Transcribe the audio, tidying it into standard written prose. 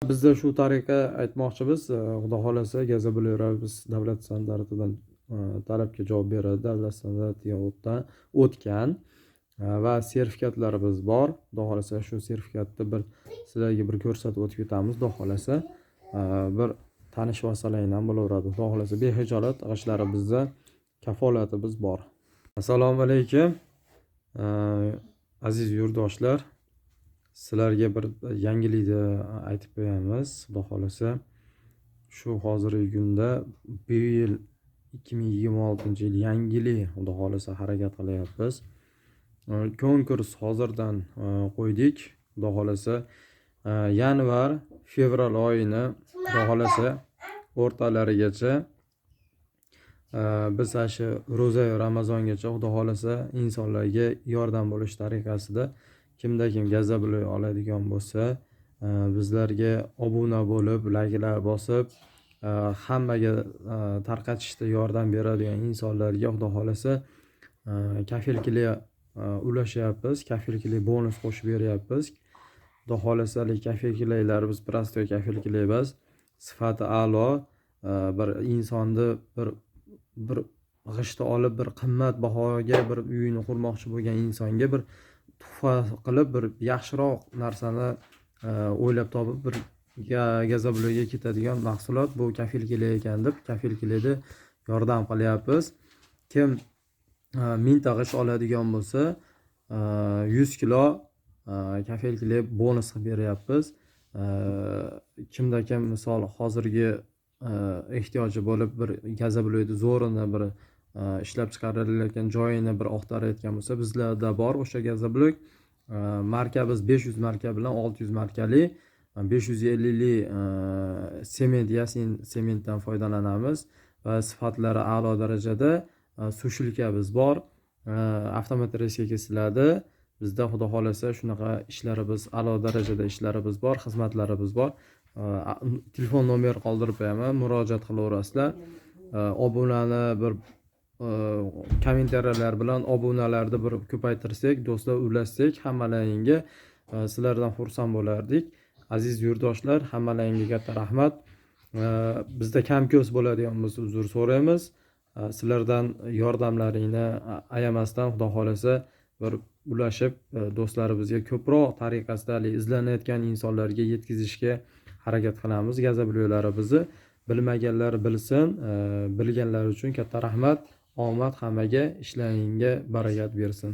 Bizda shu tariqa aytmoqchimiz, xudo xohlasa, gazobloklarimiz davlat standartidan talabga javob beradi, davlat standartiga o'tgan va sertifikatlarimiz bor. Xudo xohlasa, shu sertifikatni bir sizlarga bir ko'rsatib o'tib ketamiz. Xudo xohlasa, bir tanishib olsalaring ham bo'laveradi. Xudo xohlasa, behijolat g'ishtlarimizda kafolatimiz bor. Assalomu alaykum, aziz yurtdoshlar. Sizlarga bir yangilikni aytib qo'yamiz. Xudo xohlasa, shu hozirgi kunda bu yil 2026-yil yangilik, xudo xohlasa, harakat qilyapmiz. Konkurs hozirdan qo'ydik. Xudo xohlasa, yanvar, fevral oyini, xudo xohlasa, o'rtalarigacha biz ana shu ro'za Ramazongacha, xudo xohlasa, insonlarga yordam bo'lish tariqasida kimda kim gazoblok oladigan bo'lsa, bizlarga obuna bo'lib, layklar bosib, hammaga tarqatishda yordam beradigan insonlarga, xudo xohlasa, кафель клей ulashyapmiz, кафель клей bonus qo'shib beryapmiz. Xudo xohlasa, haligi кафель клей larimiz простой кафель клей emas, sifati a'lo, bir insonni bir g'ishtni olib, bir qimmat bahoga bir uyini qurmoqchi bo'lgan insonga bir tuhfa qilib, bir yaxshiroq narsani o'ylab topib, bir gazoblokga ketadigan mahsulot bu кафель клей ekan deb кафель клей da yordam qilyapmiz. Kim 1000 ta g'isht oladigan bo'lsa, 100 kilo кафель клей bonus qilib beryapmiz. Kimda kim, misol, hozirgi ehtiyoji bo'lib, bir gazoblokni zo'rini bir ishlab chiqarilayotgan joyini bir axtarayotgan bo'lsa, bizlarda bor o'sha gazoblok. Markamiz 500 marka bilan 600 markali, 550lik sement, Yasin sementdan foydalanamiz va sifatlari a'lo darajada. Сушилка miz bor, avtomatik kesiladi. Bizda, xudo xohlasa, shunaqa ishlarimiz, a'lo darajada ishlarimiz bor, xizmatlarimiz bor. Telefon nomer qoldirib qo'yaman, murojaat qilaverasizlar. Obunani bir kommentariyalar bilan obunalarni bir ko'paytirsak, do'stlar, ulashsak hammalaringga, sizlardan xursand bo'lardik. Aziz yurtdoshlar, hammalaringga katta rahmat. Bizda kam ko'z bo'ladigan bo'lsa, uzr so'raymiz. Sizlardan yordamlaringni ayamasdan, xudo xohlasa, bir ulashib, do'stlarimizga ko'proq tariqasida haligi izlanayotgan insonlarga yetkazishga harakat qilamiz gazobloklarimizni. Bilmaganlar bilsin, bilganlar uchun katta rahmat. Omad hammaga, ishlaringga barakat bersin.